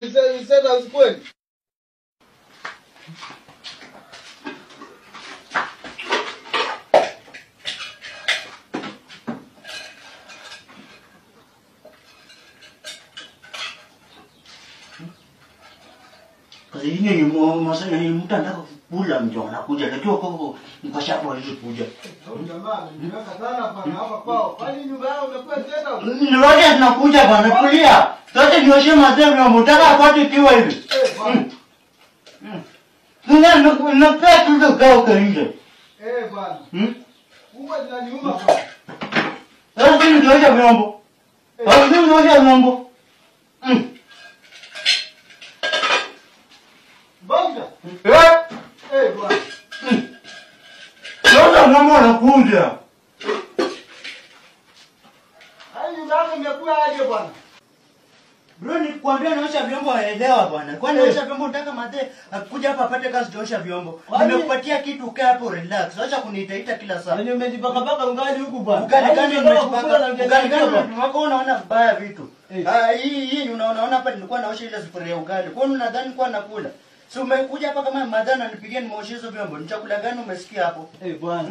Sasa kweli. Kazi ni masana mtu anataka kula mjo anakuja najua kwa kwa shapo hawezi kuja. Jamaa ameniweka sana bwana hapa kwao. Kwani nyumba yao imekuwa tena? Ni wote tunakuja bwana kulia. Sote nioshe mazee na mtaka apate kiwa hivi. Eh bwana. Nina napea tu kao kwa nje. Eh bwana. Huwa zinaniuma bwana. Sasa nioshe vyombo. Sasa nioshe vyombo. Banga. Eh? Eh bwana. Sasa mama anakuja. Hai nyumba yako imekuwa aje bwana? Bro, nikwambia naosha vyombo waelewa bwana. Kwani naosha vyombo unataka madhe akuja hapa apate kazi tuosha vyombo. Nimekupatia kitu ukae hapo relax. Acha kuniitaita kila saa. Yaani umejipaka paka ungali huku bwana. Ugali gani umejipaka? Ugali gani wako unaona vibaya vitu. Ah, hii unaona hapa nilikuwa naosha ile sufuria ya ugali. Kwa nini unadhani kwa nakula? Si umekuja hapa kama madhana nipigie nimeosha hizo vyombo. Ni chakula gani umesikia hapo? Eh bwana.